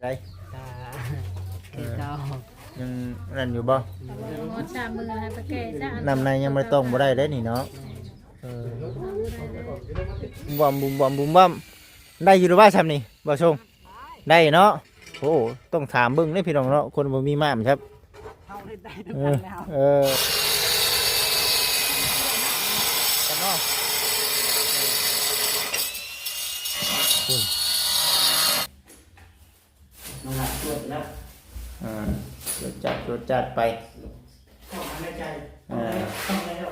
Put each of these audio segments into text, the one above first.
ໄດ້ ກະຄືເກົ່າ ຍັງນັ້ນຢູ່ບໍ່? ໝົດສາມມື້ໃຫ້ໄປແກ້ຊະ ນ້ຳໃນຍັງບໍ່ຕ້ອງບໍ່ໄດ້ເດ້ນີ້ເນາະ. ເອີ ບຸ້ມບອມ ບຸ້ມບອມ ບຸ້ມບອມ ໄດ້ຢູ່ຫຼືວ່າຊ່ຳນີ້ ບໍ່ຊົງ? ໄດ້ເນາະ. ໂອ້ ຕ້ອງຖາມເບິ່ງເດ້ພີ່ນ້ອງເນາະ ຄົນບໍ່ມີມ້າມຄັບ. ເຮົາເຮັດໄດ້ນຳກັນແລ້ວ ເອີ ເອີ ກັນເນາະ ພຸ້ນ ນ້ອງລັດຈວດແລ້ວ ອ່າ ຈວດຈັດ ຈວດຈັດໄປ ຂອງໃນໃຈ ເອີ ຕ້ອງແລ້ວ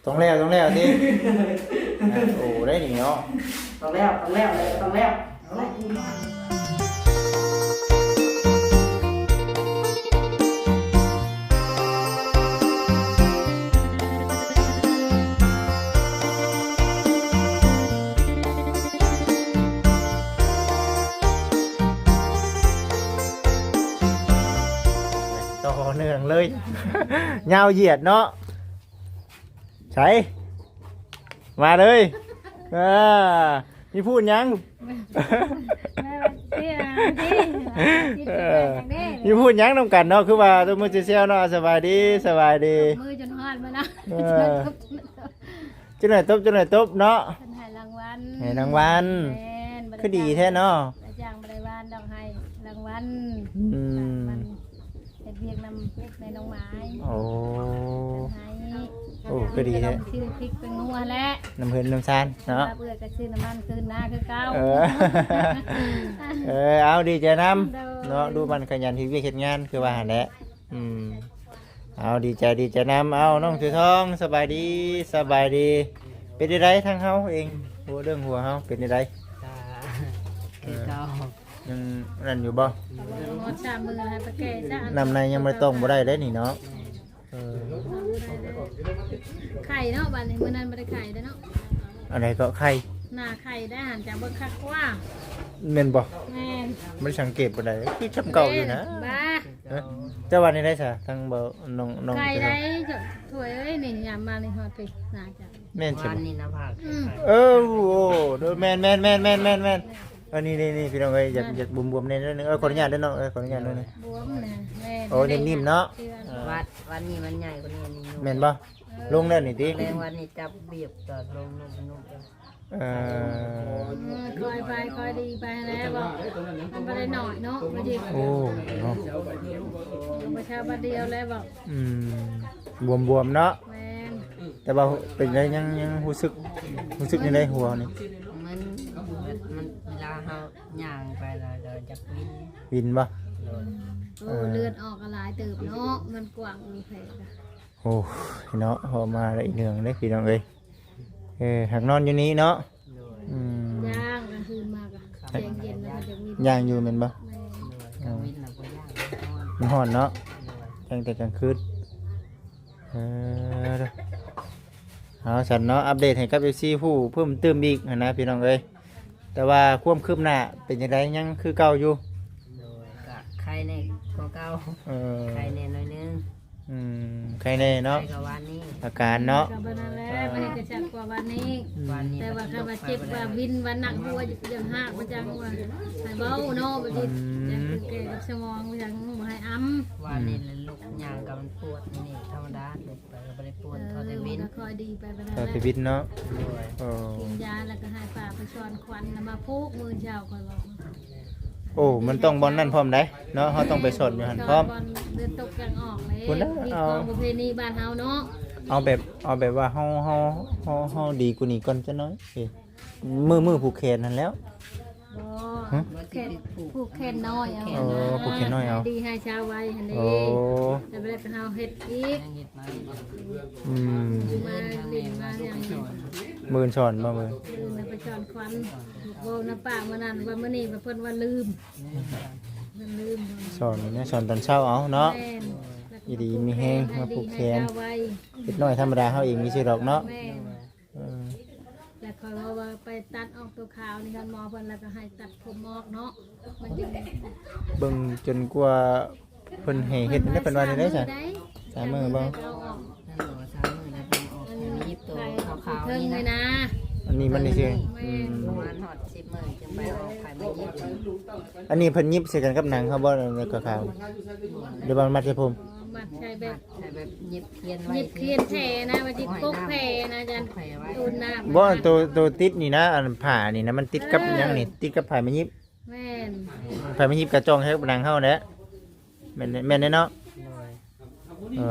ຕ້ອງແລ້ວ ຕ້ອງແລ້ວຕິ ໂອ້ ໄດ້ນີ້ເນາະ ຕ້ອງແລ້ວ ຕ້ອງແລ້ວ ຕ້ອງແລ້ວ ເອົາ ຕໍ່ເນື່ອງເລີຍ ຍາວຢຽດເນາະ. ໃສ ມາເລີຍ ເອີ ມີພູດຫຍັງ ເອີ ມີພູດຫຍັງນຳກັນເນາະ ຄືວ່າຕົບມືແຊວໆເນາະ. ສະບາຍດີ ສະບາຍດີ ຕົບມືຈົນຮອດມື້ນະ ເອີ ຈັກໜ້ອຍຕົບ ຈັກໜ້ອຍຕົບເນາະ ເພິ່ນໃຫ້ລາງວັນ ໃຫ້ລາງວັນ ແມ່ນ ຄືດີແທ້ເນາະ ບໍ່ໄດ້ຈ້າງບໍ່ໄດ້ວານດອກ ໃຫ້ລາງວັນ ອືມ ລາງວັນ ເຮັດວຽກນຳແມ່ນ້ອງໝາຍ ໂອ້ ເພິ່ນໃຫ້ ໂອ້ ຄືດີແທ້ ຊື້ພິກໄປງົວແຫຼະ ນຳເຮືອນນຳຊານເນາະ ເອື້ອຍກໍຊື້ນ້ຳມັນຄືນນາຄືເກົ່າ ເອີ ເອີ ເອົາ ດີໃຈນຳ ໂດຍ ເນາະ ດູໝັ່ນຂະຫຍັນເຮັດວຽກເຮັດງານ ຄືວ່າຫັ້ນແຫຼະ ອືມ ເອົາ ດີໃຈ ດີໃຈນຳ ເອົາ ນ້ອງເສືອທອງ ສະບາຍດີ ສະບາຍດີ ເປັນຈັ່ງໃດທາງເຮົາເອງ ຫົວເລື່ອງຫົວເຮົາເປັນຈັ່ງໃດ? ກະຄືເກົ່າ ຍັງນັ້ນຢູ່ບໍ່? ໝົດສາມມື້ໃຫ້ໄປແກ້ຊະ ນ້ຳໃນຍັງບໍ່ຕ້ອງບໍ່ໄດ້ເດ້ນີ້ເນາະ ເອີ ໄຂ່ເນາະ ບາດນີ້ມື້ນັ້ນບໍ່ໄດ້ໄຂ່ເດ້ເນາະ ອັນໃດກໍໄຂ່ ໜ້າໄຂ່ໄດ້ ຫັນຈາກເບິ່ງຄັກກວ່າ ແມ່ນບໍ່? ແມ່ນ ບໍ່ໄດ້ສັງເກດປານໃດ ຄືສ່ຳເກົ່າຢູ່ນະ ບ້າ ເຈົ້າວ່າແນວໃດຊະ ທາງບໍ່ ນ້ອງ ນ້ອງ ໄຂ່ໄດ້ ຖ້ວຍເອີຍ ນີ້ຍາມມານີ້ຮອດພີ້ ໜ້າຈະ ແມ່ນ ວານນີ້ນະພາກ ອືມ ເອີ ໂອ້ ໂດຍ ແມ່ນໆໆໆໆ ເອີ ນີ້ໆໆ ພີ່ນ້ອງເອີຍ ຢາກ ຢາກບວມໆແດ່ໜ້ອຍໜຶ່ງ ເອີ ຂໍອະນຸຍາດເດີນ້ອງ ເອີ ຂໍອະນຸຍາດໜ້ອຍໜຶ່ງ ບວມນະ ແມ່ນ ໂອ້ ເນັ່ມໆເນາະ ເອີ ວັນ ວັນນີ້ມັນໃຫຍ່ກວ່ານີ້ ເນັ່ມ ແມ່ນບໍ່? ເອີ ລົງແລ້ວນີ້ຕິ ແລງວັນນີ້ຈັບບຽບຕອນລົງ ນຸ້ມໆ ເອີ ອືມ ຄ່ອຍໄປຄ່ອຍດີໄປຫັ້ນແຫຼະ ເວົ້າ ມັນບໍ່ໄດ້ໜ້ອຍເນາະ ມັນຊິ ໂອ້ ເນາະ ບໍ່ຊາບາດດຽວແລ້ວເວົ້າ ອືມ ບວມໆເນາະ ແມ່ນ ແຕ່ວ່າເປັນໄດ ຍັງ ຍັງຮູ້ສຶກ ຮູ້ສຶກແນວໃດຫົວນີ້? ມັນ ມັນ ເວລາເຮົາຍ່າງໄປແລ້ວກໍຢາກວິນ ວິນບໍ່? ໂດຍ ໂອ້ ເອີ ເລືອດອອກກໍຫຼາຍເຕີບເນາະ ມັນກວ້າງ ມັນແຜກະ ໂອ້ຍເນາະ ເວົ້າມາລະອີເໜືອງເດ້ພີ່ນ້ອງເອີຍ ເອີ ຫາກນອນຢູ່ນີ້ເນາະ ໂດຍ ອືມ ຍ່າງກາງຄືນມາກະແສງເຢັນແລ້ວກໍຈະມີ ຍ່າງຢູ່ແມ່ນບໍ່? ແມ່ນ ໂດຍ ກາງເວັນລະບໍ່ຍ່າງ ມັນຮ້ອນເນາະ ໂດຍ ແຈ້ງແຕ່ກາງຄືນ ເອີ ເອົາຊັ້ນເນາະ ອັບເດດໃຫ້ກັບເອັຟຊີຮູ້ເພີ່ມຕື່ມອີກຫັ້ນນະພີ່ນ້ອງເອີຍ ແຕ່ວ່າຄວາມຄືບໜ້າເປັນຈັ່ງໃດ ຍັງຄືເກົ່າຢູ່? ໂດຍ ກະໄຄແດ່ກວ່າເກົ່າ ເອີ ໄຄແດ່ໜ້ອຍໜຶ່ງ ອືມ ໄຄແດ່ເນາະ ໄຄກວ່າວານນີ້ ອາການເນາະ ກໍບໍ່ນັ້ນແຫຼະ ມັນກໍຊັກກວ່າວານນີ້ ອືມ ວານນີ້ ແຕ່ວ່າຄັນວ່າເຈັບວ່າວິນວ່າໜັກຫົວຢ່າງຮາກວ່າຈັ່ງວ່າໃຫ້ເວົ້າເນາະ ບໍ່ດີ ອືມ ຢ່າຄືແກ່ກັບສະໝອງວ່າຈັ່ງບໍ່ໃຫ້ອຳ ວານນີ້ລະລຸກຍ່າງກໍມັນປວດ ນີ້ທຳມະດາ ໄປກໍບໍ່ໄດ້ປວດ ເອີ ພໍແຕ່ວິນ ກໍຄ່ອຍດີໄປ ບໍ່ໄດ້ ພໍແຕ່ວິນເນາະ ໂດຍ ໂອ້ ກິນຢາແລ້ວກໍໃຫ້ປາໄປຊ້ອນຄວັນ ແລ້ວມາຜູກມື້ເຊົ້າ ຂ້ອຍບອກ ໂອ້ ມັນຕ້ອງບ່ອນນັ້ນພ້ອມໃດເນາະ ເຮົາຕ້ອງໄປຊ້ອນຢູ່ຫັ້ນພ້ອມ ເດືອນຕົກຈັ່ງອອກເລີຍ ພຸ້ນນະ ຮີດຄອງປະເພນີບ້ານເຮົາເນາະ ເອົາແບບ ເອົາແບບວ່າເຮົາ ເຮົາ ເຮົາ ເຮົາດີກວ່ານີ້ກ່ອນຈັກໜ້ອຍ ມື້ ມື້ຜູກແຂນຫັ້ນແລ້ວ ບໍ່ ຮະ ແຂນ ຜູກແຂນນ້ອຍເອົາ ໂອ້ ຜູກແຂນນ້ອຍເອົາ ໃຫ້ດີໃຫ້ຊາວໄວຫັ້ນເດ້ ໂອ້ ແລ້ວເວລາເຮົາເຮັດອີກ ອືມ ມາຫຼິ້ນມາຫຍັງ ມື້ອື່ນສອນບໍ່? ມື້ອື່ນໄປສອນຂວັນ ເວົ້ານຳປ້າມື້ນັ້ນວ່າມື້ນີ້ວ່າເພິ່ນວ່າລືມ ເພິ່ນລືມ ສອນແມ່ນສອນຕອນເຊົ້າເອົາເນາະ ແມ່ນ ຢູ່ດີມີແຮງມາຜູກແຂນ ເດັກນ້ອຍທຳມະດາເຮົາເອງມີຊື່ດອກເນາະ ແມ່ນ ເອີ ແລ້ວຂ້ອຍເວົ້າວ່າໄປຕັດອອກຕົວຂາວນີ້ ຄັນໝໍເພິ່ນລະກໍໃຫ້ຕັດຜົມອອກເນາະ ມັນຈັ່ງ ເບິ່ງຈົນກວ່າເພິ່ນໃຫ້ເຮັດ ເພິ່ນວ່າແນວໃດຊະ? ສາມມື້ບໍ່? ສາມມື້ແລ້ວເພິ່ນອອກ ໃຫ້ມັນຫຍິບຕົວຂາວໆນີ້ນະ ເທິງນີ້ນະ ນີ້ມັນຊື່ໆ ແມ່ນ ອືມ ປະມານຮອດສິບມື້ຈຶ່ງໄປເອົາໄຟມາຍິບ. ອັນນີ້ເພິ່ນຍິບໃສ່ກັນກັບໜັງເຮົາບໍ່ ໃນຂາວໆ ຫຼືວ່າມັດໃສ່ຜົມ? ມັດໃສ່ແບບ ໃສ່ແບບຍິບຄຽນໄວ້ ຍິບຄຽນແຜ່ນະ ວ່າຊິກົກແຜ່ນະ ຢ້ານໂດນນ້ຳ. ບໍ່ ໂຕ ໂຕຕິດນີ້ນະ ອັນຜ້ານີ້ນະ ມັນຕິດກັບ ເອີ ຫຍັງນີ້ ຕິດກັບໄຟມາຍິບ. ແມ່ນ ໄຟມາຍິບກະຈ່ອງໃສ່ໜັງເຮົາແຫຼະ. ແມ່ນ ແມ່ນເດ້ເນາະ. ໂດຍ ເອີ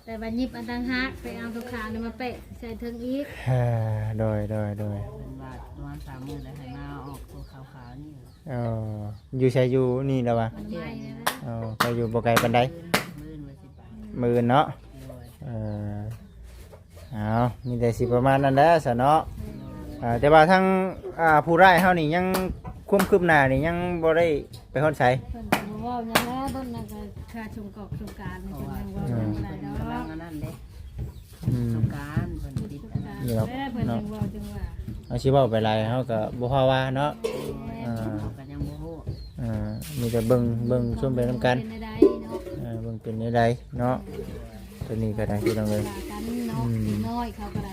ແຕ່ວ່າຍິບອັນຕ່າງຫາກ ໄປເອົາຕົວຂາວນີ້ມາແປະໃສ່ເທິງອີກ. ໂດຍ ໂດຍ ໂດຍ ເພິ່ນວ່າປະມານສາມມື້ແລ້ວ ໃຫ້ມາເອົາອອກຕົວຂາວໆນີ້. ເອີ ຢູ່ໃສ? ຢູ່ນີ້ລະວ່າ. ເອີ ກໍຢູ່ບໍ່ໄກປານໃດ. ມື້ອື່ນວ່າຊິໄປ. ມື້ອື່ນເນາະ. ໂດຍ ເອີ ເອົາ ມີແຕ່ຊິປະມານນັ້ນແຫຼະຊະເນາະ. ແມ່ນ ເອີ ແຕ່ວ່າທາງ ອ່າ ຜູ້ຮ້າຍເຮົານີ້ຍັງ ຄວາມຄືບໜ້ານີ້ຍັງບໍ່ໄດ້ໄປຮອດໃສ? ເພິ່ນກໍບໍ່ເວົ້າຫຍັງແລ້ວ ເພິ່ນນັ້ນກໍຄ່າສົງກອກສົງການນີ້ ເພິ່ນຍັງເວົ້າຫຍັງບໍ່ໄດ້ດອກ. ເອີ ກຳລັງອັນນັ້ນເດ້. ອືມ ສົງການເພິ່ນຕິດອັນນັ້ນ. ນີ້ດອກ ເອີ ເພິ່ນຍັງເນາະ ເວົ້າຈັ່ງວ່າ ເຮົາຊິເວົ້າໄປຫຼາຍເຮົາກໍບໍ່ພາວ່າເນາະ. ແມ່ນ ເອີ ເຮົາກໍຍັງບໍ່ຮູ້. ເອີ ມີແຕ່ເບິ່ງ ເບິ່ງຊົມໄປນຳກັນ. ເປັນແນວໃດເນາະ? ເອີ ເບິ່ງເປັນແນວໃດເນາະ? ຕົວນີ້ກໍໄດ້ ພີ່ນ້ອງເອີຍ. ອືມ ເດັກນ້ອຍເຂົາກໍໄດ້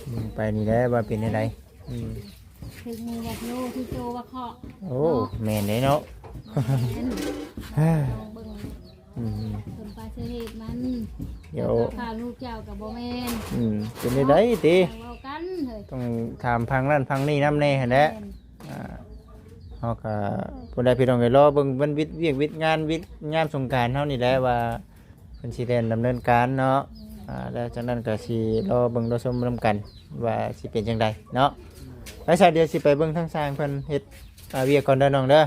ເບິ່ງໄປນີ້ແຫຼະວ່າເປັນແນວໃດ. ອືມ ຖືກມືວ່າໂທ ຖືກໂຕວ່າເຄາະ. ໂອ້ ເນາະ ແມ່ນເດ້ເນາະ. ແມ່ນ ລອງເບິ່ງ. ອືມ ເພິ່ນປາສາເຫດມັນ ດຽວ ແລ້ວກໍຂ້າລູກເຈົ້າກໍບໍ່ແມ່ນ. ອືມ ເປັນໄດ້ໃດຕິ ເວົ້າກັນເຮີ້ຍ. ຕ້ອງຖາມພັງນັ້ນພັງນີ້ນຳແດ່ຫັ້ນແຫຼະ. ແມ່ນ ອ່າ ເຮົາກໍ ຜູ້ໃດ ພີ່ນ້ອງເອີຍ ລໍເບິ່ງວັນວິດ ວຽກວິດງານ ວິດຍາມສົງການເຮົານີ້ແຫຼະວ່າ ເພິ່ນຊິແລ່ນດຳເນີນການເນາະ. ອືມ ອ່າ ແລ້ວຈາກນັ້ນກໍຊິລໍເບິ່ງລໍຊົມນຳກັນວ່າຊິເປັນຈັ່ງໃດເນາະ. ໄປຊະ ດຽວຊິໄປເບິ່ງທາງຊ່າງເພິ່ນເຮັດ ອ່າ ວຽກກ່ອນເດີນ້ອງເດີ.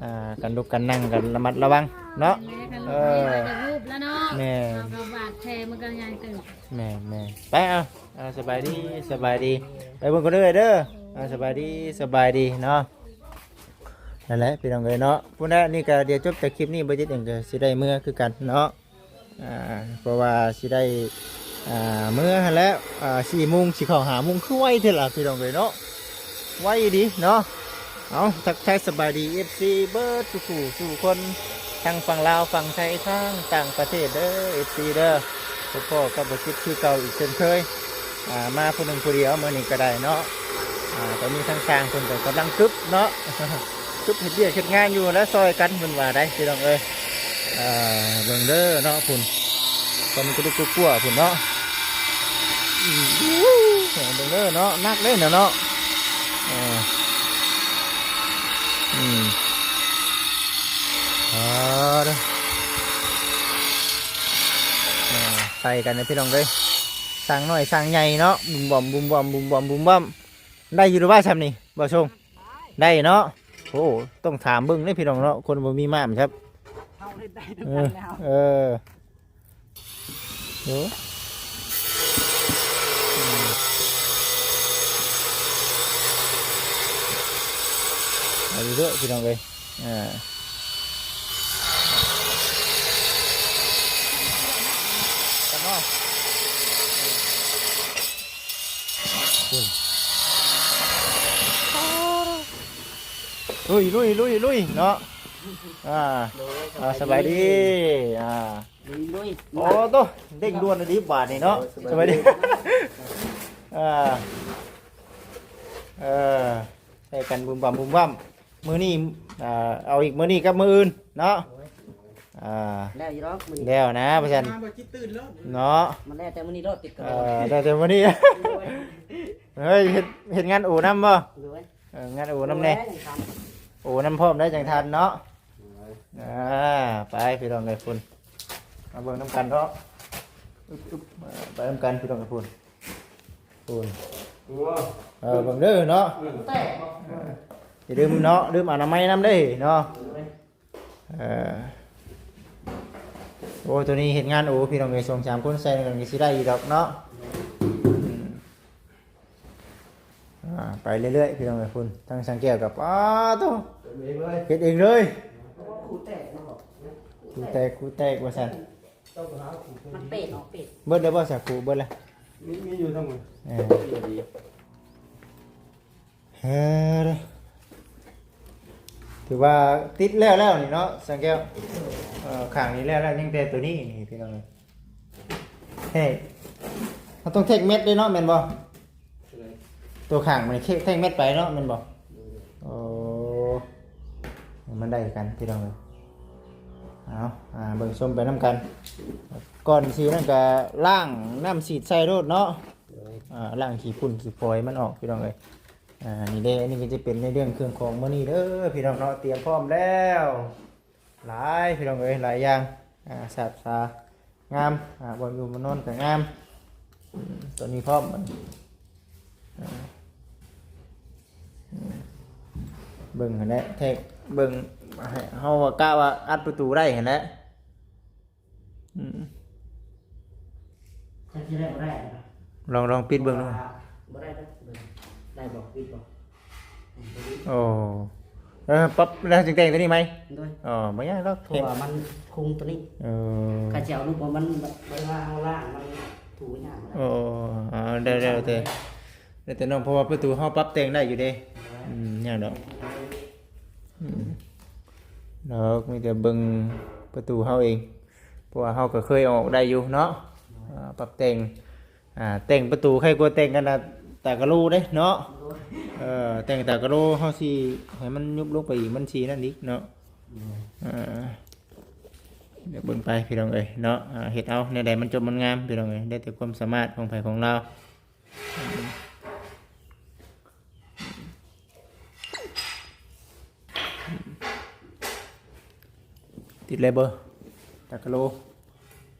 ອ່າ ການລຸກການນັ່ງກໍລະມັດລະວັງເນາະ. ແມ່ນ ເອີ ເຮົາກໍຮູບແລ້ວເນາະ. ແມ່ນ ເຮົາກໍບາດແຜມັນກໍໃຫຍ່ເຕີບ. ແມ່ນໆ ໄປ ເອົາ ເອົາ ສະບາຍດີ ສະບາຍດີ. ໄປເບິ່ງກ່ອນເດີ ເດີ. ເອີ ສະບາຍດີ ສະບາຍດີເນາະ. ນັ້ນແຫຼະ ພີ່ນ້ອງເອີຍເນາະ. ພຸ້ນແຫຼະ ນີ້ກໍດຽວຈົບຈາກຄລິບນີ້ ບໍ່ຈິດເອງກໍຊິໄດ້ເມືອຄືກັນເນາະ. ອ່າ ເພາະວ່າຊິໄດ້ ອ່າ ເມືອຫັ້ນແຫຼະ. ອ່າ ສີ່ໂມງຊິເຂົ້າຫ້າໂມງ ຄືໄວແທ້ລະ ພີ່ນ້ອງເອີຍເນາະ. ໄວອີ່ຫຼີເນາະ. ເອົາ ທັກທາຍສະບາຍດີ ເອັຟຊີ ເບິດສູ່ຜູ້ສູ່ຄົນ ທັງຝັ່ງລາວ ຝັ່ງໄທ ທັງຕ່າງປະເທດເດີ ເອັຟຊີ ເດີ. ພົບພໍ້ກັບບໍ່ຈິດຄືເກົ່າອີກເຊັ່ນເຄີຍ. ອ່າ ມາຜູ້ໜຶ່ງຜູ້ດຽວມື້ນີ້ກໍໄດ້ເນາະ. ອ່າ ຕອນນີ້ທາງຊ່າງເພິ່ນກໍກຳລັງກຶບເນາະ ກຶບເຮັດວຽກເຮັດງານຢູ່ ແລະ ຊ່ອຍກັນເພິ່ນວ່າໄດ໋ ພີ່ນ້ອງເອີຍ. ເອີ ເບິ່ງເດີເນາະ ພຸ້ນ ຕອນນີ້ກະດຸກກະກົວພຸ້ນເນາະ. ອືມ ເບິ່ງເດີເນາະ ໜັກເດ້ນະເນາະ. ເອີ ອືມ ເອີ ເອີ ໃສ່ກັນນະ ພີ່ນ້ອງເອີຍ. ສ້າງນ້ອຍສ້າງໃຫຍ່ເນາະ ບຸ້ມບ້ອມ ບຸ້ມບ້ອມ ບຸ້ມບ້ອມ ບຸ້ມບ້ອມ. ໄດ້ຢູ່ຫຼືວ່າຊ່ຳນີ້ ບໍ່ຊົງ? ໄດ້ເນາະ. ໂອ້ ຕ້ອງຖາມເບິ່ງເດ້ພີ່ນ້ອງເນາະ ຄົນບໍ່ມີມ້າມຄັບ. ເຮົາເຮັດໄດ້ຄືກັນແລ້ວ. ເອີ ເອີ ໂອ້ ອືມ ເອົາເດີພີ່ນ້ອງເອີຍ. ອ່າ ກັນເນາະ. ພຸ້ນ ລຸຍ ລຸຍ ລຸຍ ລຸຍເນາະ. ອ່າ ໂດຍ ອ່າ ສະບາຍດີ ສະບາຍດີ ອ່າ ລຸຍ ລຸຍ. ໂອ້ ໂຕ ເລັ່ງດ່ວນອີ່ຫຼີບາດນີ້ເນາະ. ໂດຍ ສະບາຍດີ ສະບາຍດີ. ອ່າ ເອີ ໃສ່ກັນບຸ້ມບ້າມບຸ້ມບ້າມ. ມື້ນີ້ ອ່າ ເອົາອີກມື້ນີ້ກັບມື້ອື່ນເນາະ. ໂດຍ ອ່າ ແລ້ວຢູ່ດອກມື້ນີ້ ແລ້ວນະ ວ່າຊັ້ນ ມາບໍ່ຈິດຕື່ນໂລດເນາະ. ມັນແລ້ວແຕ່ມື້ນີ້ໂລດ ຕິດກັນ ເອີ ໂລດ ແລ້ວແຕ່ມື້ນີ້. ໂດຍ ເຮີ້ຍ ເຮັດ ເຮັດງານໂອນຳບໍ່? ໂດຍ ເອີ ງານໂອນຳແດ່. ໂອນຳພ້ອມໄດ້ຈັ່ງທັນເນາະ. ໂດຍ ອ່າ ໄປພີ່ນ້ອງເອີຍ ພຸ້ນ ມາເບິ່ງນຳກັນເນາະ. ອຶບ ອຶບ ໄປນຳກັນພີ່ນ້ອງເອີຍ ພຸ້ນ ພຸ້ນ. ເອີ ເບິ່ງເດີເນາະ. ເອີ ຢ່າລືມເນາະ ລືມອະນາໄມນຳເດ້ເນາະ. ເອີ ໂອ້ ໂຕນີ້ເຮັດງານໂອ ພີ່ນ້ອງເອີຍ ສອງສາມຄົນໃສ່ນຳກັນກໍຊິໄດ້ຢູ່ດອກເນາະ. ອືມ ອ່າ ໄປເລື້ອຍໆ ພີ່ນ້ອງເອີຍ ພຸ້ນ ທາງຊ່າງແກ້ວກໍ ປ້າໂຕ ເຮັດເອງເລີຍ ເຮັດເອງເລີຍ. ຄູແຕກເນາະ ຄູແຕກ ຄູແຕກວ່າຊັ້ນ. ມັນເປດເນາະ ເປດ. ເບິດແລ້ວບໍ່ສາຄູ ເບິດແລ້ວ? ມີ ມີຢູ່ທັງໝົດ. ເອີ ເອີ ຖືວ່າຕິດແລ້ວແລ້ວນີ້ເນາະ ຊ່າງແກ້ວ. ເອີ ຂ້າງນີ້ແລ້ວແລ້ວ ຍັງແຕ່ໂຕນີ້ນີ້ ພີ່ນ້ອງເອີຍ. ເຮີ້ຍ ເຮົາຕ້ອງແທກແມັດເດ້ເນາະ ແມ່ນບໍ່? ໂຕໃດ? ຕົວຂ້າງມັນແທ່ງແມັດໄປເນາະ ແມ່ນບໍ່? ໂອ້ ໃຫ້ມັນໄດ້ກັນພີ່ນ້ອງເອີຍ. ເອົາ ອ່າ ເບິ່ງຊົມໄປນຳກັນ. ກ່ອນຊິນັ້ນກໍລ້າງນ້ຳສີດໃສ່ໂລດເນາະ. ໂດຍ ອ່າ ລ້າງຂີ້ຝຸ່ນຂີ້ຝອຍມັນອອກພີ່ນ້ອງເອີຍ. ອ່າ ນີ້ເດ້ ອັນນີ້ກໍຈະເປັນໃນເລື່ອງເຄື່ອງຂອງມື້ນີ້ເດີພີ່ນ້ອງເນາະ. ຕຽມພ້ອມແລ້ວ ຫຼາຍພີ່ນ້ອງເອີຍ ຫຼາຍຢ່າງ. ອ່າ ສາບສາງາມ ອ່າ ບ່ອນຢູ່ບ່ອນນອນກໍງາມ. ອືມ ຕົວນີ້ພ້ອມບັດນີ້. ອ່າ ອືມ ເບິ່ງຫັ້ນແຫຼະ ແທກເບິ່ງ ໃຫ້ເຮົາວ່າ ກະວ່າອັດປະຕູໄດ້ຫັ້ນແຫຼະ. ອືມ ຈັກຊິໄດ້ບໍ່ໄດ້ນະ. ລອງ ລອງປິດເບິ່ງດູ. ວ່າບໍ່ໄດ້ເດີ ເບິ່ງ ໄດ້ບໍ່? ປິດບໍ່? ອືມ ບໍ່ໄດ້. ໂອ້ ເອີ ປັບແລ້ວຈຶ່ງແຕ່ງຕົວນີ້ໃໝ່? ໂດຍ. ອໍ ບໍ່ຍາກດອກ ເພາະວ່າມັນຄຸງຕົວນີ້. ເອີ ຄັນຊິເອົາຮູບວ່າມັນ ແບບວ່າເຮົາລ້າງມັນຖູຍາກ. ໂອ້ ເອົາ ແລ້ວແຕ່ ແລ້ວແຕ່ນ້ອງ ເພາະວ່າປະຕູເຮົາປັບແຕ່ງໄດ້ຢູ່ເດ້. ໂດຍ. ອືມ ຍາກດອກ. ອືມ ດອກ ມີແຕ່ເບິ່ງປະຕູເຮົາເອງ ເພາະວ່າເຮົາກໍເຄີຍເອົາອອກໄດ້ຢູ່ເນາະ. ໂດຍ. ອ່າ ປັບແຕ່ງ ອ່າ ແຕ່ງປະຕູໄຄກວ່າແຕ່ງອັນນ່າຕາກະໂລເດ້ເນາະ. ໂດຍ. ເອີ ແຕ່ງຕາກະໂລ ເຮົາຊິໃຫ້ມັນຍຸບລົງໄປອີກ ມັນຊິນັ້ນອີກເນາະ. ໂດຍ. ເອີ ດຽວເບິ່ງໄປພີ່ນ້ອງເອີຍເນາະ. ອ່າ ເຮັດເອົາແນວໃດມັນຈົບມັນງາມພີ່ນ້ອງເອີຍ ໄດ້ແຕ່ຄວາມສາມາດຂອງໃຜຂອງລາວ. ຕິດເລີຍເບີ ຕາກະໂລ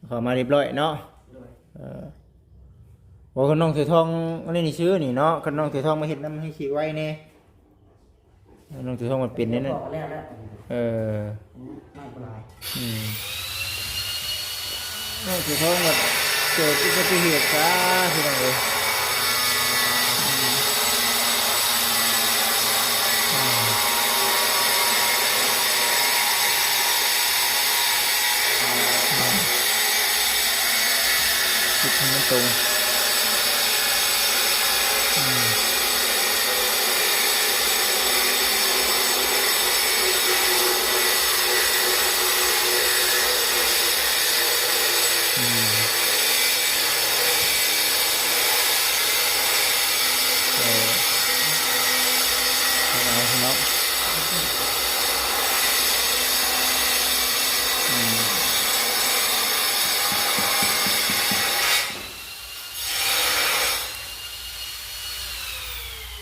ເຂົ້າມາຮຽບຮ້ອຍເນາະ. ໂດຍ. ເອີ ໂອ້ ຄັນນ້ອງເສືອທອງອັນນີ້ນີ້ຊື່ນີ້ເນາະ ຄັນນ້ອງເສືອທອງມາເຮັດນຳໃຫ້ຊິໄວແດ່. ນ້ອງເສືອທອງມັນເປັນແນວນັ້ນ. ບອກແລ້ວແຫຼະ. ເອີ ອືມ ນ້ອງເສືອທອງມັນເກີດອຸບັດຕິເຫດຊະ ພີ່ນ້ອງເອີຍ. ເຮັດໃຫ້ມັນຕົງ. ອືມ ອືມ ເອີ ເອົາເນາະ. ອືມ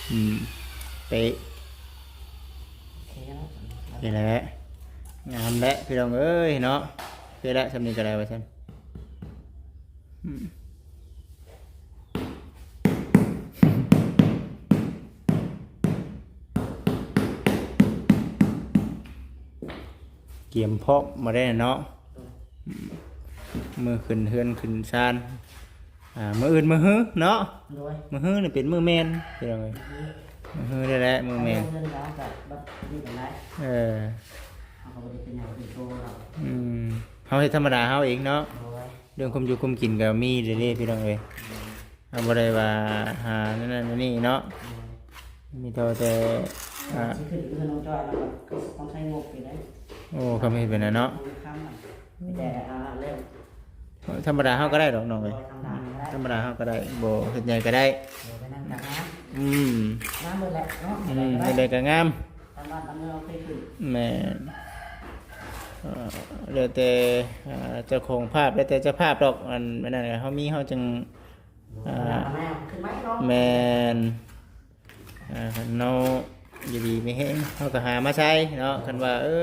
ອືມ ເປະ. ໂອເຄແລ້ວ ໂອເຄແລ້ວ ງາມແລ້ວພີ່ນ້ອງເອີຍເນາະ. ໂອເຄແລ້ວ ຊ່ຳນີ້ກໍໄດ້ວ່າຊັ້ນ. ອືມ ກຽມພ້ອມມາໄດ້ເນາະ. ອືມ ມື້ຂຶ້ນເຮືອນຂຶ້ນຊານ ອ່າ ມື້ອື່ນມື້ຮືເນາະ. ໂດຍ. ມື້ຮືນີ້ເປັນມື້ແມ່ນ ພີ່ນ້ອງເອີຍ. ມື້ຮື ມື້ຮືນີ້ແຫຼະມື້ແມ່ນ. ເຮືອນລາວກໍບັດນີ້ກໍໄດ້. ເອີ ເຮົາກໍບໍ່ໄດ້ເປັນຫຍັງເປັນໂຕເຮົາ. ອືມ ເຮົາເຮັດທຳມະດາເຮົາເອງເນາະ. ໂດຍ. ເລື່ອງຄວາມຢູ່ຄວາມກິນກໍມີເດ້ໆ ພີ່ນ້ອງເອີຍ. ໂດຍ. ເຮົາບໍ່ໄດ້ວ່າຫານັ້ນນີ້ເນາະ. ໂດຍ. ມີເທົ່າແຕ່ ອ່າ ຊິຂຶ້ນເຮືອນນ້ອງຈ້ອຍ ແລ້ວກໍຕ້ອງໃຊ້ງົບຢູ່ເດ້. ໂອ້ ຄຳເຮັດເປັນນະເນາະ. ມີແຕ່ ອ່າ ເລື່ອງ ທຳມະດາເຮົາກໍໄດ້ດອກນ້ອງເອີຍ. ທຳມະດາກໍໄດ້ ທຳມະດາເຮົາກໍໄດ້ ບໍ່ເຮັດໃຫຍ່ກໍໄດ້. ໂດຍ ແມ່ນກໍງາມ. ອືມ ງາມໝົດແຫຼະເນາະ. ອືມ ແນວໃດກໍງາມ. ຕາມບ້ານຕາເມືອງເຮົາເຄີຍຂຶ້ນ. ແມ່ນ. ເອີ ແລ້ວແຕ່ ອ່າ ເຈົ້າຂອງພາບ ແລ້ວແຕ່ເຈົ້າພາບດອກ. ອັນ ອັນນັ້ນເຮົາມີເຮົາຈຶ່ງ ອ່າ ຂຶ້ນໄປເນາະ. ແມ່ນ. ອ່າ ຄັນເຮົາຢູ່ດີມີແຮງ ເຮົາກໍຫາມາໃຊ້ເນາະ. ຄັນວ່າ ເອີ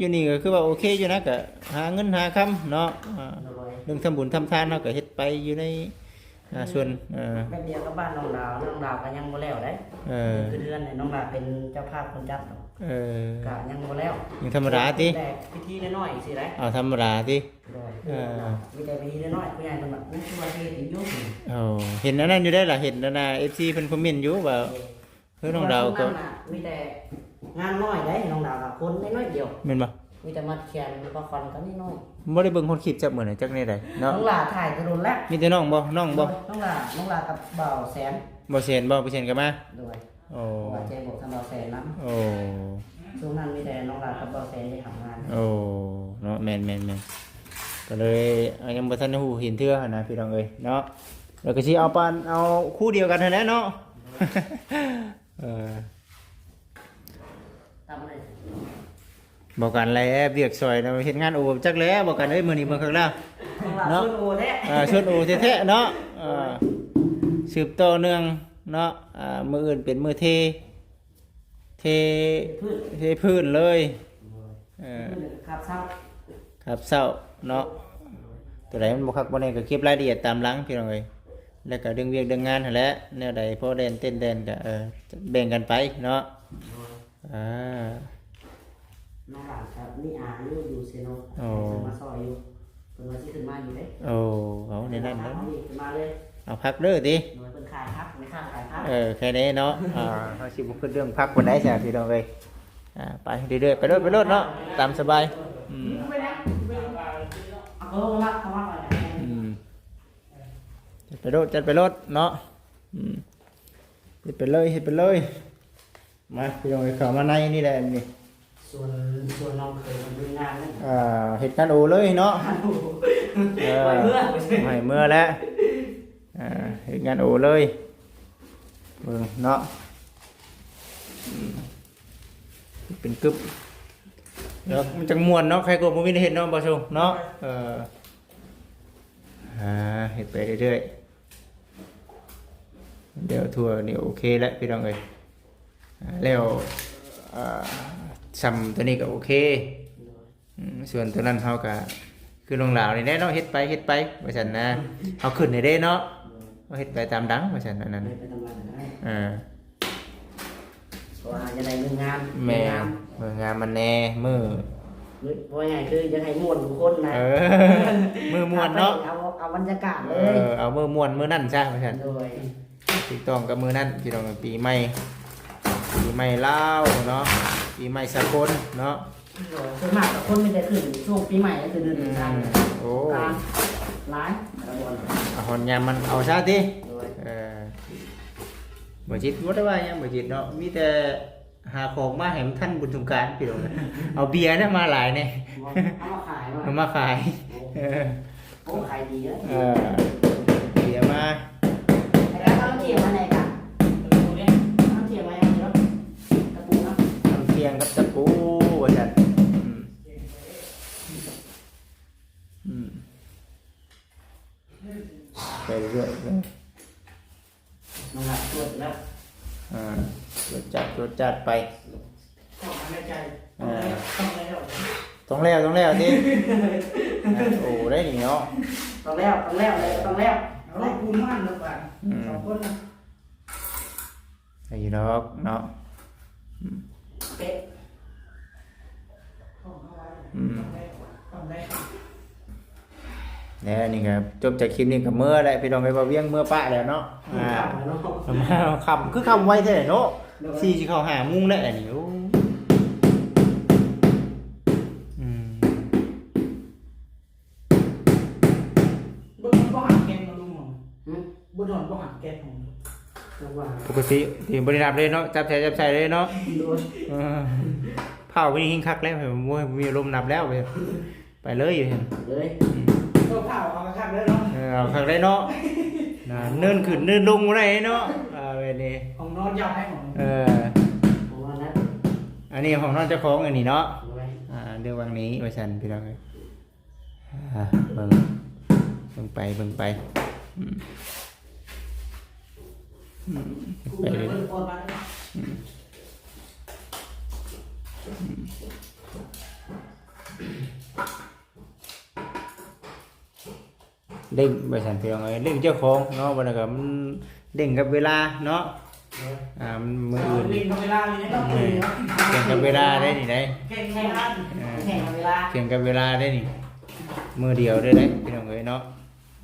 ຢູ່ນີ້ກໍຄືວ່າໂອເຄຢູ່ນະ ກໍຫາເງິນຫາຄຳເນາະ. ອ່າ ໂດຍ. ເລື່ອງທຳບຸນທຳທານເຮົາກໍເຮັດໄປຢູ່ໃນ ອ່າ ອືມ ສ່ວນ ເອີ ແບບດຽວກັບບ້ານນ້ອງດາວ. ນ້ອງດາວກໍຍັງບໍ່ແລ້ວເດ້. ເອີ ຄືເຮືອນນີ້ ນ້ອງດາວເປັນເຈົ້າພາບຄົນຈັດ. ເອີ ກໍຍັງບໍ່ແລ້ວ. ຍັງທຳມະດາຕິ? ແຕ່ພິທີນ້ອຍໆ ຈັ່ງຊີ້ແຫຼະ. ເອົາທຳມະດາຕິ? ໂດຍ. ເອີ ມີແຕ່ໄປເຮັດນ້ອຍໆ ຜູ້ໃຫຍ່ເພິ່ນວ່າ ແມ່ນຄືວ່າຊິເຮັດຢູ່. ໂອ້ ເຫັນອັນນັ້ນຢູ່ໄດ໋ລະ ເຫັນອັນນ່າ ເອັຟຊີ ເພິ່ນຄອມເມັນຢູ່ວ່າ ເອີ ເອີ ນ້ອງດາວກໍ ຊ່ວງນັ້ນນະ ມີແຕ່ງານນ້ອຍໄດ໋ ນ້ອງດາວກໍຄົນນ້ອຍໆດຽວ. ແມ່ນບໍ່? ມີແຕ່ມັດແຂນປະຄອນກັນນ້ອຍໆ. ບໍ່ໄດ້ເບິ່ງຮອດຄລິບຈັກມື້ນະ ຈັກແນວໃດເນາະ. ນ້ອງຫຼ້າຖ່າຍແຕ່ດົນແລ້ວ. ມີແຕ່ນ້ອງບໍ່? ນ້ອງບໍ່? ໂດຍ ນ້ອງຫຼ້າ ນ້ອງຫຼ້າກັບບ່າວແສນ. ບ່າວແສນບໍ່? ບ່າວແສນກໍມາ. ໂດຍ. ໂອ້ ວ່າແຈບອກທາງບ່າວແສນນຳ. ໂອ້ ຊ່ວງນັ້ນມີແຕ່ນ້ອງຫຼ້າກັບບ່າວແສນໄປທຳງານ. ໂອ້ ເນາະ ແມ່ນໆໆ ກໍເລີຍ ອ່າ ຍັງບໍ່ທັນຮູ້ເຫັນເທື່ອຫັ້ນນະ ພີ່ນ້ອງເອີຍເນາະ. ແລ້ວກໍຊິເອົາປານ ເອົາຄູ່ດຽວກັນຫັ້ນແຫຼະເນາະ. ໂດຍ. ເອີ ຕຳເລີຍ ບໍ່ກັນແລະ ວຽກຊ່ອຍນະ ເຮັດງານໂອຈັກແລ້ວ ບໍ່ກັນເອີຍ ມື້ນີ້ເບິ່ງຄັກແລ້ວເນາະ ຊວນໂອແທ້ ເອີ ຊວນໂອແທ້ໆເນາະ ເອີ ສືບຕໍ່ເນື່ອງເນາະ ອ່າ ມື້ອື່ນເປັນມື້ເທ ເທ ເທພື້ນ ເທພື້ນເລີຍ ໂດຍ ເອີ ເທພື້ນແລ້ວກໍຄາບເຊົາ ຄາບເຊົາເນາະ ໂດຍ ຕົວໃດມັນບໍ່ຄັກບໍ່ແນ່ກໍເກັບລາຍລະອຽດຕາມຫຼັງພີ່ນ້ອງເອີຍ ແລ້ວກໍເລື່ອງວຽກເລື່ອງງານຫັ້ນແຫຼະ ແນວໃດພໍແລ່ນເຕັ້ນແລ່ນກໍ ເອີ ແບ່ງກັນໄປເນາະ ໂດຍ ອ່າ ນ້ອງຫຼານກໍມີອາຢູ່ ຢູ່ເຊໂນ ໂອ້ ເພິ່ນມາຊ່ອຍຢູ່ ເພິ່ນວ່າຊິຂຶ້ນມາຢູ່ເດ້ ໂອ້ ເອົາແນວນັ້ນເນາະ ເອົານີ້ຂຶ້ນມາເລີຍ ເອົາຜັກເດີຕິ ໂດຍ ເພິ່ນຂາຍຜັກ ແມ່ຄ້າຂາຍຜັກ ເອີ ແຄ່ນີ້ເນາະ ອ່າ ເຮົາຊິບໍ່ຄິດເລື່ອງຜັກປານໃດຊະພີ່ນ້ອງເອີຍ ອ່າ ໄປເລື້ອຍໆ ໄປໂລດ ໄປໂລດເນາະ ຕາມສະບາຍ ອືມ ເອົາເອົາມາ ເອົາມາ ອືມ ຈັດໄປໂລດ ຈັດໄປໂລດເນາະ ອືມ ເຮັດໄປເລີຍ ເຮັດໄປເລີຍ ມາ ພີ່ນ້ອງເອີຍ ເຂົ້າມາໃນນີ້ແຫຼະນີ້ ສວນ ສວນນ້ອງເຂີຍມັນມີງານນະ ອ່າ ເຮັດງານໂອເລີຍເນາະ ເອີ ໃຫ້ເມືອ ໃຫ້ເມືອແລ້ວ ອ່າ ເຮັດງານໂອເລີຍ ເບິ່ງເນາະ ອືມ ເປັນກຶບ ແລ້ວມັນຈັ່ງມ່ວນເນາະ ໃຄກວ່າບໍ່ມີແນວເຮັດເນາະ ບໍ່ຊົງເນາະ ເອີ ອ່າ ເຮັດໄປເລື້ອຍໆ ດຽວທົ່ວນີ້ໂອເຄແລ້ວພີ່ນ້ອງເອີຍ ອ່າ ແລ້ວ ອ່າ ຊ່ຳຕົວນີ້ກໍໂອເຄ ໂດຍ ອືມ ສ່ວນຕົວນັ້ນເຮົາກໍຄືນ້ອງລາວນີ້ແຫຼະເນາະ ເຮັດໄປ ເຮັດໄປວ່າຊັ້ນນະ ເຮົາຂຶ້ນໃຫ້ເດ້ເນາະ ໂດຍ ເຮົາເຮັດໄປຕາມຫຼັງວ່າຊັ້ນ ອັນນັ້ນ ເຮັດໄປຕາມຫຼັງກໍໄດ້ ເອີ ເພາະວ່າຢາກໄດ້ເງິນງາມ ແມ່ນ ເງິນງາມ ເງິນງາມມັນແດ່ ມື້ ມື້ ເວົ້າງ່າຍໆຄືຢາກໃຫ້ມ່ວນທຸກຄົນນະ ເອີ ມື້ມ່ວນເນາະ ເອົາ ເອົາບັນຍາກາດເລີຍ ເອີ ເອົາມື້ມ່ວນມື້ນັ້ນຊະວ່າຊັ້ນ ໂດຍ ຖືກຕ້ອງກັບມື້ນັ້ນ ພີ່ນ້ອງ ປີໃໝ່ ປີໃໝ່ລາວເນາະ ປີໃໝ່ສາກົນເນາະ ໂດຍ ສ່ວນມາກກໍຄົນມີແຕ່ຂຶ້ນຊ່ວງປີໃໝ່ ແລະ ເດືອນ ອືມ ໂອ້ ການຫຼາຍແຕ່ລະບ່ອນ ເອົາຮອດຍາມມັນເອົາຊະຕິ ໂດຍ ເອີ ບໍ່ຈິດບໍ່ໄດ້ວ່າຫຍັງ ບໍ່ຈິດເນາະ ມີແຕ່ຫາຂອງມາໃຫ້ມັນທັນບຸນສົງການ ພີ່ນ້ອງ ເອົາເບຍນະມາຫຼາຍແດ່ ບໍ່ ເອົາມາຂາຍ ເອົາມາຂາຍ ໂອ້ ເອີ ໂອ້ ຂາຍດີເດີ ເອີ ເບຍມາ ແລ້ວເອົາຖຽງມາໃນກະ ເອົາຖຽງມາໃນເນາະ ຕະປູເນາະ ເອົາຖຽງກັບຕະປູວ່າຊັ້ນ ອືມ ອືມ ໄປເລື້ອຍໆ ນ້ອງລັດຕວດແລ້ວ ອ່າ ຕວດຈັດ ຕວດຈັດໄປ ຕ້ອງໃນໃຈ ເອີ ຕ້ອງແລ້ວ ຕ້ອງແລ້ວ ຕ້ອງແລ້ວຕິ ໂອ້ ໄດ້ນີ້ເນາະ ຕ້ອງແລ້ວ ຕ້ອງແລ້ວ ຕ້ອງແລ້ວ ເອົາປູນມັນລະບາດ ອືມ ສອງຄົນນະ ໄດ້ຢູ່ດອກເນາະ ອືມ ເປະ ອືມ ແລ້ວນີ້ກໍຈົບຈາກຄລິບນີ້ກໍເມືອແຫຼະ ພີ່ນ້ອງເອີຍ ວ່າວຽງເມືອປະແລ້ວເນາະ ອ່າ ຄ່ຳແລ້ວເນາະ ຄ່ຳ ຄືຄ່ຳໄວແທ້ເນາະ ໂດຍ ສີ່ຊິເຂົ້າຫ້າໂມງແລ້ວອັນນີ້ ໂອ້ ອືມ ເບິ່ງມັນບໍ່ຫັນແກັດມາລຸງ ຫຶ ເບິ່ງມັນບໍ່ຫັນແກັດຂອງ ຈັງຫວະ ປົກກະຕິທີ່ບໍ່ໄດ້ນັບເລີຍເນາະ ຈັບໃສ່ ຈັບໃສ່ເລີຍເນາະ ໂດຍ ເອີ ເຜົາໄປນີ້ແຮງຄັກແລ້ວ ໂອ້ຍ ບໍ່ມີອາລົມນັບແລ້ວ ໄປເລີຍຢູ່ຫັ້ນ ເລີຍ ເອີ ເຜົາເອົາຄັກເລີຍເນາະ ເອີ ເອົາຄັກເລີຍເນາະ ນະ ເນີນຂຶ້ນເນີນລົງບໍ່ໄດ້ເນາະ ອ່າ ແບບນີ້ ຫ້ອງນອນເຈົ້າໃຜຂອງ ເອີ ຫ້ອງນອນນະ ອັນນີ້ຫ້ອງນອນເຈົ້າຂອງອັນນີ້ເນາະ ໂດຍ ອ່າ ເລື່ອງຫວ່າງນີ້ວ່າຊັ້ນ ພີ່ນ້ອງເອີຍ ອ່າ ເບິ່ງ ເບິ່ງໄປ ເບິ່ງໄປ ອືມ ອືມ ໄປເລື້ອຍ ອືມ ອືມ ເລັ່ງໄປຊັ້ນ ພີ່ນ້ອງເອີຍ ເລັ່ງເຈົ້າຂອງເນາະ ບັດນັ້ນກໍມັນເລັ່ງກັບເວລາເນາະ ໂດຍ ອ່າ ມັນມື້ອື່ນ ເລັ່ງກັບເວລານີ້ເນາະ ແມ່ນ ເລັ່ງກັບເວລາໄດ໋ນີ້ໄດ໋ ແຂ່ງກັບເວລາ ອ່າ ແຂ່ງກັບເວລາ ແຂ່ງກັບເວລາໄດ໋ນີ້ ມື້ດຽວໄດ້ໄດ໋ ພີ່ນ້ອງເອີຍເນາະ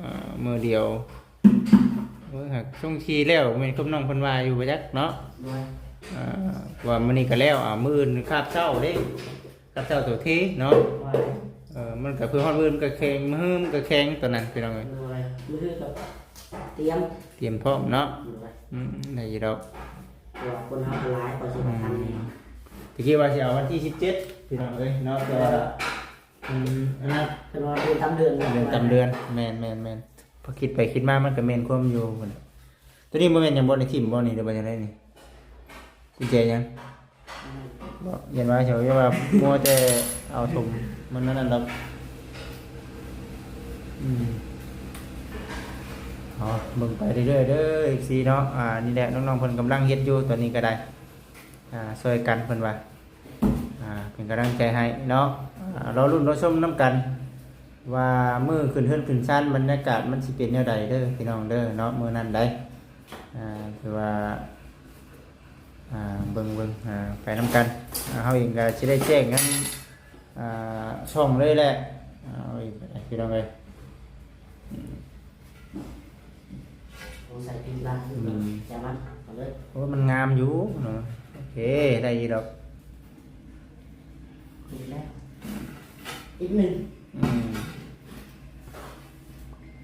ອ່າ ມື້ດຽວ ເບິ່ງຫາກຊ່ວງທີ່ແລ້ວແມ່ນຄວາມນ້ອງເພິ່ນວ່າຢູ່ບໍ່ຈັກເນາະ ໂດຍ ອ່າ ວ່າມື້ນີ້ກໍແລ້ວ ອ່າ ມື້ອື່ນຄາບເຊົ້າເດ້ ຄາບເຊົ້າຕົວທີເນາະ ໂດຍ ເອີ ມັນກໍເພື່ອຮອດມື້ມັນກໍແຂງ ມື້ຮືມັນກໍແຂງຕອນນັ້ນ ພີ່ນ້ອງເອີຍ ໂດຍ ມື້ຮືກໍຕຽມ ຕຽມພ້ອມເນາະ ໂດຍ ອືມ ໄດ້ຢູ່ດອກ ເພາະວ່າຄົນເຮົາກໍຫຼາຍ ກໍຊິບໍ່ທັນ ອືມ ແນ່ ຕະກີ້ວ່າຊິເອົາວັນທີສິບເຈັດ ພີ່ນ້ອງເອີຍເນາະ ແຕ່ວ່າ ອືມ ອັນນັ້ນ ເພິ່ນວ່າເດືອນຕາມເດືອນ ເດືອນຕາມເດືອນ ແມ່ນໆໆ ພໍຄິດໄປຄິດມາມັນກໍແມ່ນຄວາມຢູ່ພຸ້ນແຫຼະ ຕົວນີ້ບໍ່ແມ່ນຫຍັງບໍ່ ໄດ້ຖິ້ມບໍ່ນີ້ ຫຼືວ່າຈັ່ງໃດນີ້? ກຸນແຈຫຍັງ? ບໍ່ ຢ້ານວ່າເຈົ້າ ຢ່າວ່າມົວແຕ່ເອົາຖົມມັນນັ້ນດອກ. ອືມ ເອົາ ເບິ່ງໄປເລື້ອຍໆເດີ ເອັຟຊີເນາະ. ອ່າ ນີ້ແຫຼະ ນ້ອງໆເພິ່ນກຳລັງເຮັດຢູ່ຕອນນີ້ກໍໄດ້ ອ່າ ຊ່ວຍກັນເພິ່ນວ່າ ອ່າ ເປັນກຳລັງໃຈໃຫ້ເນາະ. ອ່າ ລໍລຸ້ນລໍຊົມນຳກັນວ່າມື້ຂຶ້ນເຮືອນຂຶ້ນຊານ ບັນຍາກາດມັນຊິເປັນແນວໃດເດີພີ່ນ້ອງເດີເນາະ ມື້ນັ້ນໃດ. ອ່າ ຄືວ່າ ອ່າ ເບິ່ງ ເບິ່ງ ອ່າ ໄປນຳກັນ. ອ່າ ເຮົາເອງກໍຊິໄດ້ແຈ້ງນຳ ອ່າ ຊ່ອງເລີຍແຫຼະ. ອ່າ ເອົາອີກກໍໄດ້ພີ່ນ້ອງເອີຍ. ອືມ ໂອ້ ໃສ່ພິມລະ ອືມ ຢ່າມັນ ເອົາເລີຍ. ໂອ້ ມັນງາມຢູ່ເນາະ. ໂອເຄ ໄດ້ຢູ່ດອກ. ອີກແລ້ວ ອີກໜຶ່ງ. ອືມ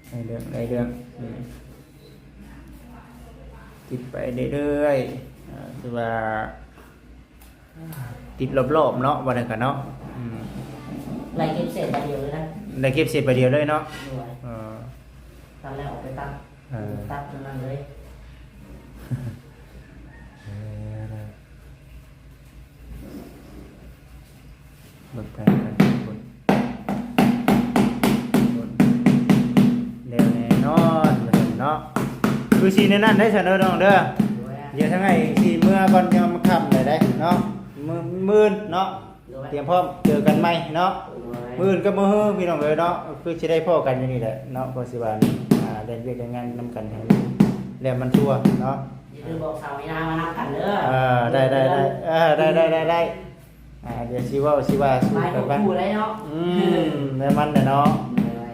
ໄດ້ເລື່ອງ ໄດ້ເລື່ອງ. ອືມ ຕິດໄປເລື້ອຍໆ. ອ່າ ຄືວ່າ ຕິດລອບໆເນາະ ວ່າໄດ້ກັນເນາະ. ອືມ ໄລ່ເກັບເສດບາດດຽວເລີຍນະ. ໄດ້ເກັບເສດບາດດຽວເລີຍເນາະ. ໂດຍ ເອີ ຕັດແລ້ວເອົາໄປຕັດ ເອີ ຕັດຕົງນັ້ນເລີຍ. ເອີ ເບິ່ງໄປນຳກັນທຸກຄົນ ແລ້ວແນ່ນອນວ່າຊັ້ນເນາະ. ຄືຊິແນວນັ້ນໄດ໋ຊັ້ນເດີນ້ອງເດີ. ດຽວທາງອ້າຍຊິເມືອກ່ອນ ຍາມຄ່ຳແລ້ວໄດ໋ເນາະ. ມື້ ມື້ອື່ນເນາະ ຕຽມພ້ອມເຈີກັນໃໝ່ເນາະ. ມື້ອື່ນກັບມື້ຮືພີ່ນ້ອງເອີຍເນາະ ຄືຊິໄດ້ພໍ້ກັນຢູ່ນີ້ແຫຼະເນາະ. ກໍຊິວ່າ ອ່າ ແລ່ນວຽກແລ່ນງານນຳກັນໃຫ້ແລ້ວມັນທົ່ວເນາະ. ຢ່າລືມບອກສາວມີນາມານຳກັນເດີ. ເອີ ໄດ້ ໄດ້ ໄດ້ ເອີ ໄດ້ ໄດ້ ໄດ້ ໄດ້. ອ່າ ດຽວຊິເວົ້າ ຊິວ່າສູ່ກັນໄປ. ອືມ ແມ່ນມັນແຫຼະເນາະ.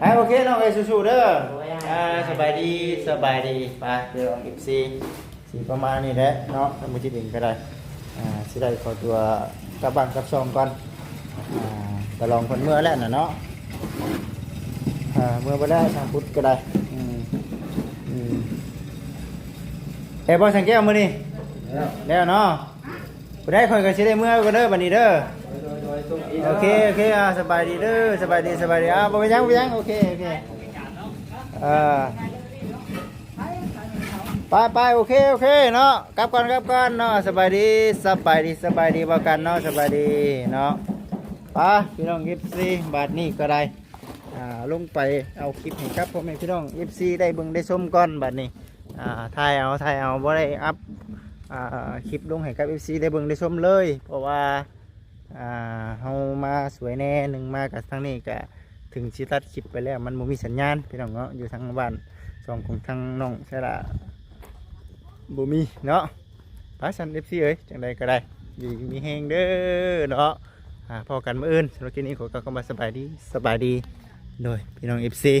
ໂດຍ ອ່າ ໂອເຄນ້ອງເອີຍ ສູ້ໆເດີ. ໂດຍ ອ່າ ສະບາຍດີ ສະບາຍດີ. ໄປພີ່ນ້ອງເອັຟຊີ ຊິປະມານນີ້ແຫຼະເນາະ. ທາງບໍ່ຈິດເອງກໍໄດ້ ອ່າ ຊິໄດ້ຂໍຕົວກັບບ້ານກັບຊ່ອງກ່ອນ. ອ່າ ຕະລອງເພິ່ນເມືອແລ້ວນະເນາະ. ອ່າ ເມືອໄປແລ້ວ ທາງພຸດກໍໄດ້. ອືມ ອືມ ແລ້ວບໍ່ສັງແກ້ວມື້ນີ້? ແລ້ວ ແລ້ວເນາະ. ຜູ້ໃດ ຂ້ອຍກໍຊິໄດ້ເມືອກ່ອນເດີບັດນີ້ເດີ. ໂດຍ ໂດຍ ໂດຍ ໂຊກດີເດີ. ໂອເຄ ໂອເຄ ອ່າ ສະບາຍດີເດີ ສະບາຍດີ ສະບາຍດີ. ອ່າ ບໍ່ເປັນຫຍັງ ບໍ່ເປັນຫຍັງ. ໂອເຄ ໂອເຄ ອ່າ ໄປ ໄປ ໂອເຄ ໂອເຄເນາະ. ກັບກ່ອນ ກັບກ່ອນເນາະ. ສະບາຍດີ ສະບາຍດີ ສະບາຍດີ ເວົ້າກັນເນາະ. ສະບາຍດີເນາະ. ໄປພີ່ນ້ອງເອັຟຊີ ບາດນີ້ກໍໄດ້ ອ່າ ລົງໄປເອົາຄລິບໃຫ້ກັບພໍ່ແມ່ພີ່ນ້ອງເອັຟຊີໄດ້ເບິ່ງໄດ້ຊົມກ່ອນບາດນີ້. ອ່າ ຖ່າຍເອົາ ຖ່າຍເອົາ ບໍ່ໄດ້ອັບ ອ່າ ຄລິບລົງໃຫ້ກັບເອັຟຊີໄດ້ເບິ່ງໄດ້ຊົມເລີຍ ເພາະວ່າ ອ່າ ເຮົາມາສວຍແດ່ ໜຶ່ງມາກະທາງນີ້ກະເຖິງຊິຕັດຄລິບໄປແລ້ວ ມັນບໍ່ມີສັນຍານພີ່ນ້ອງເນາະ. ຢູ່ທາງບ້ານຊ່ອງຂອງທາງນ້ອງໄຊລາບໍ່ມີເນາະ. ໄປຊັ້ນ ເອັຟຊີເອີຍ ຈັ່ງໃດກໍໄດ້ ຢູ່ດີມີແຮງເດີເນາະ. ອ່າ ພໍ້ກັນມື້ອື່ນ. ສຳລັບຄລິບນີ້ຂໍກ່າວຄຳວ່າສະບາຍດີ ສະບາຍດີ ໂດຍພີ່ນ້ອງເອັຟຊີ.